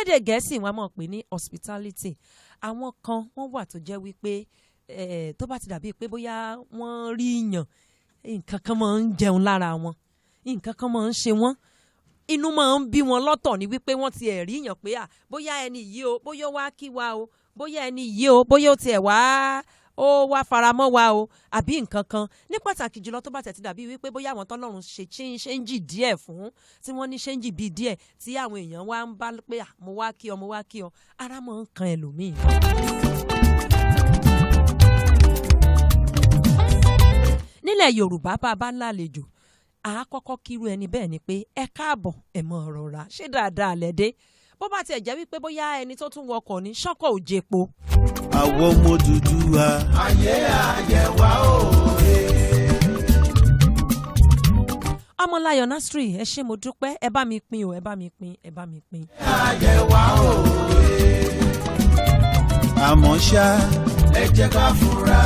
Lédè Gẹ̀ẹ́sì, wọn a máa pè ní hospitality. Àwọn kan wọ́n wà tó jẹ́ wípé tó bá ti dàbí pé bóyá wọ́n rí yàn, nǹkan kan máa ń jẹun lára wọn, nǹkan kan máa ń ṣe wọ́n, inú máa ń bí wọn lọ́tọ̀ ní wípé wọ́n ti ẹ̀ rí yàn pé à, bóyá ẹni yìí o, bóyá ó wá kí wa o, bóyá ẹni yìí o, bóyá ó tiẹ̀ wá, ó wá faramọ́ wa o, àbí nǹkan kan. Ní pàtàkì jùlọ, tó bá tẹ̀ ti dàbí wípé bóyá àwọn tọ́lọ́run ṣe ṣéǹjì díẹ̀ fún, tí wọ́n ní ṣéǹjì bíi díẹ̀, tí àwọn èèyàn wá ń bá pé, "À, mo wá kí ọ, mo wá kí ọ," ara máa ń kan ẹlòmíì. Nílẹ̀ Yorùbá, bá a bá lálejò, à á kọ́kọ́ kírú ẹni bẹ́ẹ̀ ni pé, "Ẹ káàbọ̀, ẹ mọ̀ rọra, ṣé dáadáa lẹ dé?" Bó bá tiẹ̀ jẹ́ wípé bóyá ẹni tó tún wọkọ̀ ní ṣọ́kọ̀ ò jẹpo. Àwọn ọmọ Odùduwà. Ayé ayé wa òye. Ọmọláyọ̀ Nasri, ẹ ṣé, mo dúpẹ́. Ẹ bá mi pín o, ẹ bá mi pín, ẹ bá mi pín. Ayé wa òye. Àmọ́ ṣá, Ẹ jẹ́ ká fura,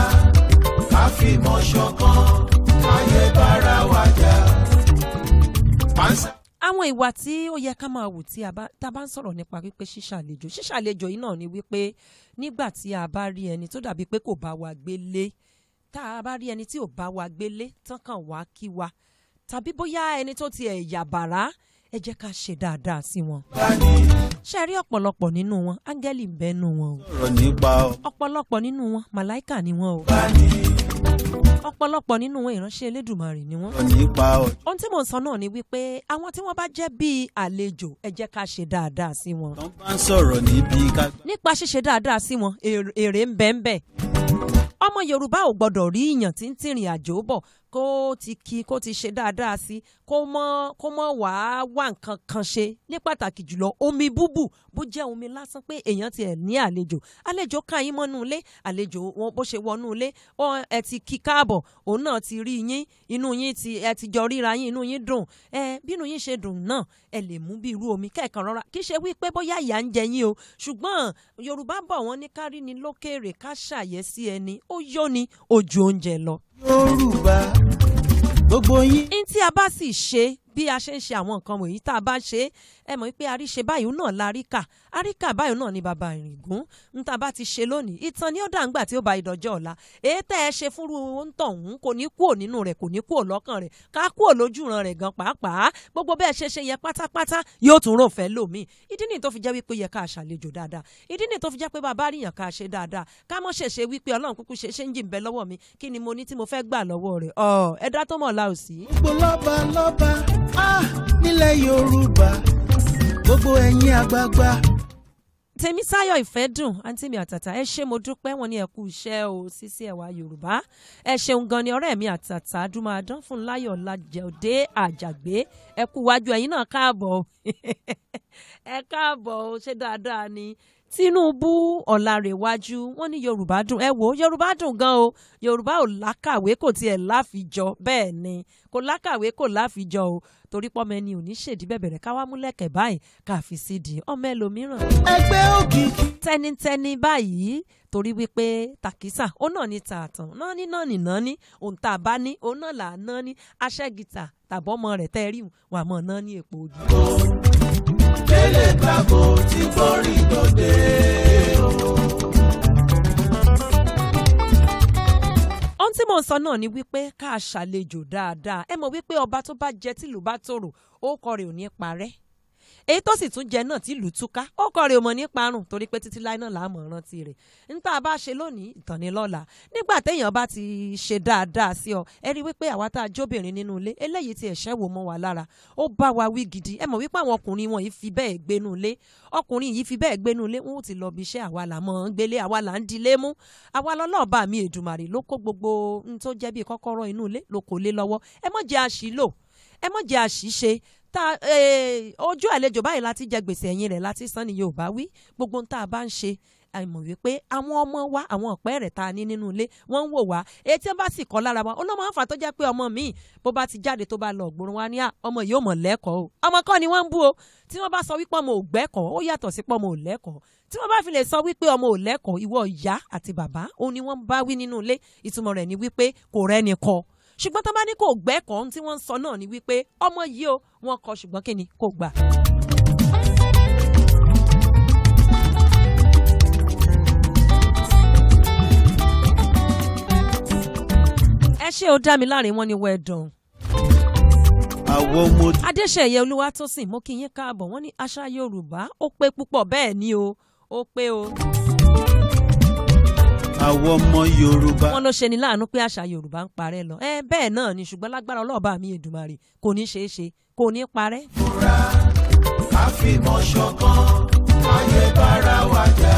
ká fìmọ̀ ṣọ̀kan, ayé bára wa jà. Pánsá. Àwọn ìwà tí ó yẹ ká máa wù tí a bá tá a bá ń sọ̀rọ̀ nípa wípé ṣíṣàlejò, ṣíṣàlejò yìí náà ni wípé nígbà tí a bá rí ẹni tó dàbí pé kò bá wa gbélé, tá a bá rí ẹni tí ò bá wa gbélé tán kàn wá kí wa, tàbí bóyá ẹni tó ti ẹ̀ yàbàrá, ẹ jẹ́ ká ṣe dáadáa sí wọn. Ṣe rí ọ̀pọ̀lọpọ̀ nínú wọn, áńgẹ́lì ń bẹ nínú wọn o. Sọ̀rọ̀ nípa Ọ̀pọ̀lọpọ̀ nínú wọn, màláìkà ni wọn o. Ọ̀pọ̀lọpọ̀ nínú wọn, ìránṣẹ́ Elédùmarè ni wọ́n. Ọ̀rọ̀ nípa Ohun tí mò ń sọ náà ni wípé àwọn tí wọ́n bá jẹ́ bíi àlejò, ẹ jẹ́ ká ṣe dáadáa sí wọn. Tán bá ń sọ̀rọ̀ níbi ká Nípa ṣíṣe dáadáa sí wọn, èrè ń bẹ ń bẹ. Ọmọ Yorùbá ò gbọdọ̀ rí ìyàn tí ń tìrìn àjò bọ̀, kó ti kí, kó ti ṣe dáadáa sí, kó mọ́ wàá wá nǹkan kan ṣe. Ní pàtàkì jùlọ, omi búbù, bó jẹ́ omi lásán, pé èèyàn tiẹ̀ ní àlejò, àlejò ká yín mọ́nú ilé, àlejò wọn bó ṣe wọnú ilé, ẹ ti kí káàbọ̀, òun náà ti rí yín, inú yín ti, ẹ ti jọ ríra yín, inú yín dùn. Ẹ bínú yín ṣe dùn náà, ẹ lè mú bí irú omi kẹ́ẹ̀kan rọra. Kì í ṣe wípé bóyá ìyà ń jẹ yín o, ṣùgbọ́n Yorùbá bọ̀, wọ́n ní ká rí ni lókèèrè, ká ṣàyẹ́sí ẹni, ó yó ni ojú oúnjẹ lọ. Yorùbá, gbogbo yín. N tí a bá sì ṣe, bí a ṣe ń ṣe àwọn nǹkan wọ̀nyí, tá a bá ṣe é, ẹ mọ̀ pé àríṣe báyìí náà la rí kà, àríkà báyìí náà ni bàbá ìrìngún. N tá a bá ti ṣe lónìí, ìtàn ni ó dà ńgbà tí ó bá ìdọ̀jọ́ ọ̀la. Èyí tẹ́ ẹ ṣe fúnru ń tọ̀hún kò ní kúò nínú rẹ̀, kò ní kúò lọ́kàn rẹ̀, ká kúò lójúran rẹ̀ gan pàápàá. Gbogbo bẹ́ẹ̀ ṣe ṣe yẹn pátápátá, yóò tún rò fẹ́ lòmíì. Ìdí nìyí tó fi jẹ́ wípé ó yẹ ká ṣàlejò dáadáa. Ìdí nìyí tó fi jẹ́ pé bàbá ríyàn, ká ṣe dáadáa, ká mọ̀ ṣẹ̀ṣẹ̀ wípé Ọlọ́run kúkú ṣe ṣe ń jì ń bẹ lọ́wọ́ mi, kí ni mo ní tí mo fẹ́ gbà lọ́wọ́ rẹ̀? Ọ̀ ẹ̀dá tó mọ̀ la ò sí. Gbogbo lọ́ba lọ́ba, ah, nílẹ̀ Yorùbá, gbogbo ẹ̀yin àgbààgbà. Tèmítáyọ̀ Ìfẹ́dùn, àǹtí mi àtàtà, ẹ ṣé, mo dúpẹ́. Wọn ní ẹ kú iṣẹ́ o, sísí ẹwà Yorùbá, ẹ ṣeun gan ni. Ọ̀rẹ́ mi àtàtà dúmáadán fún láyọ̀ lajẹ̀dé àjàgbé, ẹ kú wájú, ẹ̀yin náà káàbọ̀, ẹ káàbọ̀ o, ṣé dáadáa ni? Tinubu Ọ̀làrẹ̀wájú, wọ́n ní Yorùbá dùn. Ẹ wo, Yorùbá dùn gan o. Yorùbá ò lákàwé, kò tiẹ̀ láfijọ. Bẹ́ẹ̀ ni, kò lákàwé, kò láfijọ o, torí pọ́mọ ẹni ò ní ṣèdí bẹ̀bẹ̀rẹ̀ ká wá múlẹ̀kẹ̀ báyìí ká fi sídìí ọmọ ẹlòmíràn. Ẹgbẹ́ òkìkí. Tẹnitẹni báyìí, torí wípé tàkísà ó náà ní tààtàn náà ní náà ní náà ní ohun tá a bá ní, òun náà là á náà ní aṣẹ́gìtà tàbọ́mọ rẹ̀ tẹ́ rí wà mọ́ náà ní èpo ojú. Délé gbàgbó tí borí gbòde o. Ohun tí mò ń sọ náà ni wípé ká ṣàlejò dáadáa. Ẹ mọ̀ wípé ọba tó bá jẹ tìlú bá tòrò, orúkọ rẹ̀ ò ní parẹ́. Èyí tó sì tún jẹ náà tìlú túká, orúkọ rẹ̀ ò mọ̀ ní parun, torí pé títí láì náà là á mọ̀ rántí rẹ̀. N tá a bá ṣe lónìí, ìtàn ní lọ́la. Nígbà téèyàn bá ti ṣe dáadáa sí ọ, ẹ rí wípé àwa tá a jóbìnrin nínú ilé, eléyìí ti ẹ̀ṣẹ́ wò mọ́ wa lára, ó bá wa wí gidi. Ẹ mọ̀ wípé àwọn ọkùnrin wọn yìí fi bẹ́ẹ̀ gbénú ilé, ọkùnrin yìí fi bẹ́ẹ̀ gbénú ilé, wọn ò ti lọ bí iṣẹ́. Àwa là mọ̀ ń gbélé, àwa là ń dilé mú, àwa lọ́lọ́ọ̀bá mi Èdùmàrè ló kó gbogbo n tó jẹ́ bíi kọ́kọ́rọ́ inú ilé ló kó lé lọ́wọ́. Ẹ mọ̀ jẹ́ àṣìlò, ẹ mọ̀ jẹ́ àṣìṣe tá ojú àlejò báyìí láti jẹ gbèsè, ẹ̀yìn rẹ̀ láti san ni Yorùbá wí. Gbogbo ohun tá a bá ń ṣe, àìmọ̀ wípé àwọn ọmọ wa, àwọn ọ̀pẹ́ rẹ̀ tá a ní nínú ilé, wọ́n ń wò wá. Èyí tí wọ́n bá sì kọ́ lára wa, ó náà máa ń fà tó jẹ́ pé ọmọ míì, bó bá ti jáde, tó bá lọ gbòòrò wa ní à, ọmọ yìí ò mọ̀ lẹ́kọ̀ọ́ o. Ọmọ kọ́ ni wọ́n ń bú o. Tí wọ́n bá sọ wípé ọmọ ò gbẹ́kọ̀ọ́, ó yàtọ̀ sí pé ọmọ ò lẹ́kọ̀ọ́. Tí wọ́n bá fi lè sọ wípé ọmọ ò lẹ́kọ̀ọ́, ìwọ ìyá àti bàbá òun ni wọ́n ń bá wí nínú ilé. Ìtumọ̀ rẹ̀ ni wípé kò rẹ́ni kọ́. Ṣùgbọ́n tó bá ní kò gbẹ́kọ̀ọ́, ohun tí wọ́n ń sọ náà ni wípé ọmọ yìí o, wọ́n kọ́, ṣùgbọ́n kí ni kò gbà. Ṣé o dá mi láàrin wọn ni well done. Àwọn ọmọ Adéṣeyẹ Olúwatósìn, mo kí yín káàbọ̀. Wọ́n ní àṣà Yorùbá ó pé púpọ̀. Bẹ́ẹ̀ ni o, ó pé o. Àwọn ọmọ Yorùbá. Wọ́n ló ṣe ni láàánú pé àṣà Yorùbá ń parẹ́ lọ. Ẹ bẹ́ẹ̀ náà ni, ṣùgbọ́n lágbára ọlọ́ọ̀bá mi Èdùmàrè, kò ní ṣeé ṣe, kò ní parẹ́. Fura, ká fìmọ̀ ṣọ̀kan, ayé bára wa jà.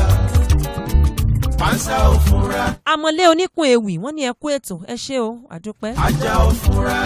Pánsá ò fura. Àmọ̀lé oníkun ewì, wọ́n ní ẹ kú ètò, ẹ ṣé o, àdúpẹ́. Ajá ò fura.